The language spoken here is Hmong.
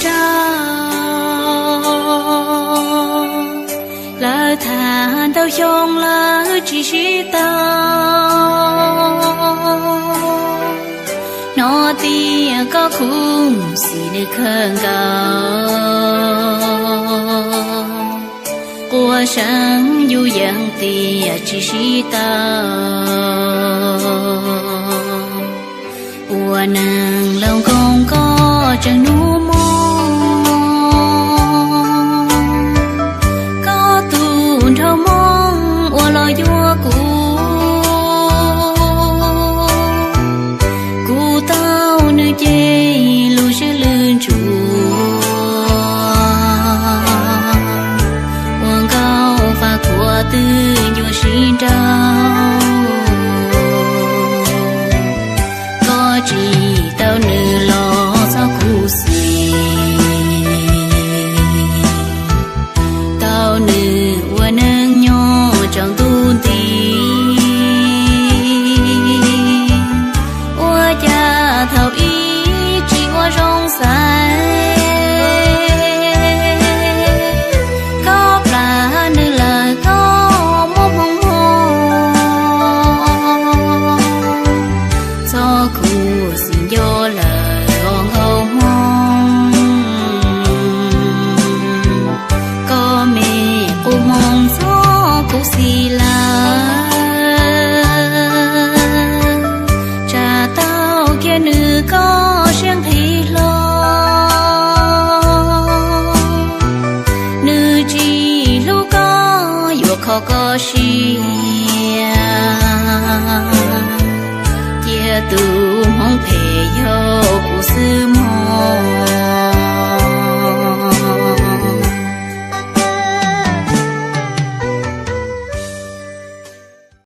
nraug, lawv tham ntau xyoo lawv tsis sib tau. Hnov tias koj khuv xim nws kawg nkaus, quaj seev yus yeej tias tsis sib tau. Ua neeg laus nkoos koj tseem hnub moo, koj tus nraug Hmoob uas los yuav kuv, kuv tau nws ces lus siab lwj ntsuav, ua nkauj faj khuav twb nyuaj sib nraug. Koj tsis tau nws los txhob khuv xim, tau nws ua neej nyob tsaus ntuj nti. Ua cas thaum ub tsis ua zoo xaiv, koj plam nws lawm koj muab hmoo muag. Txhob khuv xim nco lawm os nkauj Hmoob, koj me qub hmoo txhob khuv xim lawm. Tsam tau kiag nws koj siab nqhis hlo, nws tsis hlub koj yuav kho koj siab. Cia tus hmoov phem yog kuv xwb mog.